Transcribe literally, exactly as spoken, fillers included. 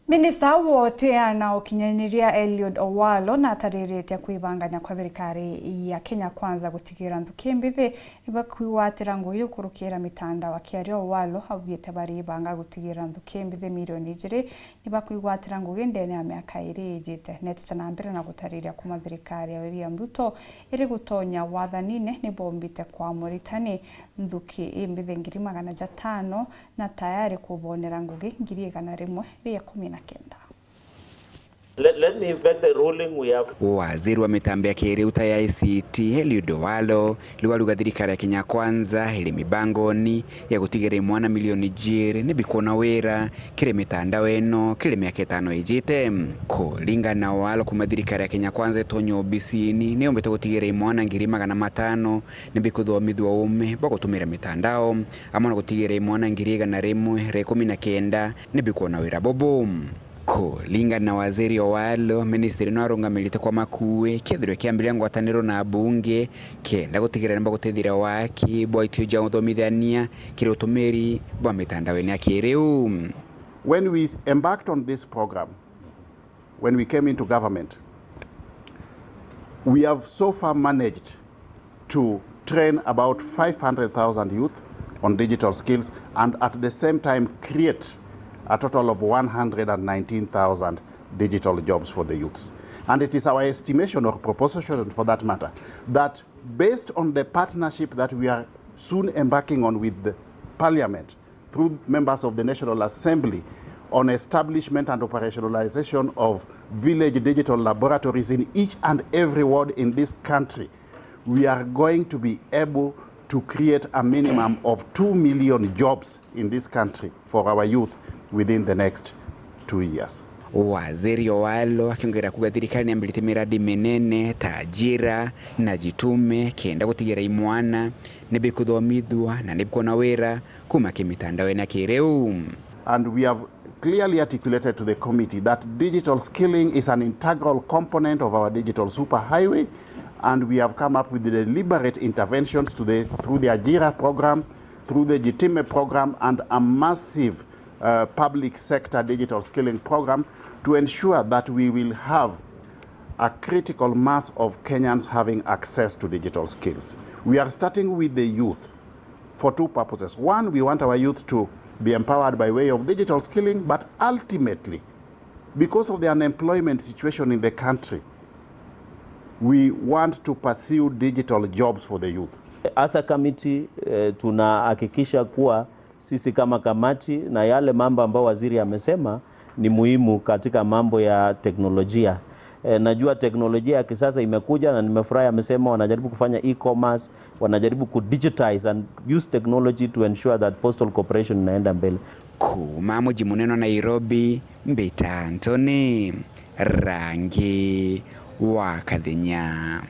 Minista wa uteana ukinyaniria Eliud Owalo natariritie kwibangania kwa thirikari ya Kenya Kwanza gutigira nthuki mbithi nibakwigwatira ngugi ukurukira mitandao. Akiaria, Owalo augite baribanga gutigira nthuki mbithi milioni ijiri nibakwigwatira ngugi ndene ya miaka iri ijite. Netite na mbere na gutariria kuma thirikari ya William Ruto iri gutonya wathanine nibombite kwa Muritani nthuki imbithi ngiri magana jatano na tayari kubonera ngugi ngiri igana rimwe ria ikumi na kenda. Let, let me vet the ruling we have. Waziri wa mitambo ya kiriu ta ya I C T, Eliud Owalo, riu aruga thirikari ya Kenya Kwanza iri mibangoni ya gutigira imwana milioni jiiri ni bikwona wira kiri mitandao ino kiri miaka itano ijite. Kuringana na Owalo, kuma thirikari ya Kenya Kwanza itonye obisini, ni yumbite gutigira imwana ngiri magana matano ni bikuthomithua uume bwa gutumira mitandao, amwe na gutigira imwana ngiri igana rimwe ria ikumi na kenda ni bikwona wira bubu. Kuringana na Waziri Owalo, ministry no arungamirite kwa makui kiethirwe kiambiria ngwataniro na abunge kenda gutigira ni bagutethira waki bwa itio ja uthomithania kiri utumiri bwa mitandaoni ya kiriu. When we embarked on this program, when we came into government, we have so far managed to train about five hundred thousand youth on digital skills and at the same time create a total of one hundred and nineteen thousand digital jobs for the youths. And it is our estimation or proposition for that matter that based on the partnership that we are soon embarking on with the parliament, through members of the National Assembly on establishment and operationalization of village digital laboratories in each and every ward in this country, we are going to be able to create a minimum of two million jobs in this country for our youth within the next two years. Waziri Owalo akiongera kuuga thirikari niambirite miradi minene ta Ajira na Jitume kenda gutigira imwana nibikuthomithua na nibikona wira kuma kimitandaoni ya kiriu. And we have clearly articulated to the committee that digital skilling is an integral component of our digital superhighway, and we have come up with deliberate interventions to the, through the Ajira program, through the Jitume program, and a massive uh, public sector digital skilling program to ensure that we will have a critical mass of Kenyans having access to digital skills. We are starting with the youth for two purposes. One, we want our youth to be empowered by way of digital skilling, but ultimately, because of the unemployment situation in the country, we want to pursue digital jobs for the youth. As a committee, eh, tunahakikisha kuwa sisi kama kamati na yale mambo ambayo waziri amesema ni muhimu katika mambo ya teknolojia. E, najua teknolojia ya kisasa imekuja na nimefurahi amesema wanajaribu kufanya e-commerce, wanajaribu ku digitize and use technology to ensure that postal cooperation inaenda mbele. Kuma muji munene wa Nairobi, mbita Anthony Rangi wa Kathenya.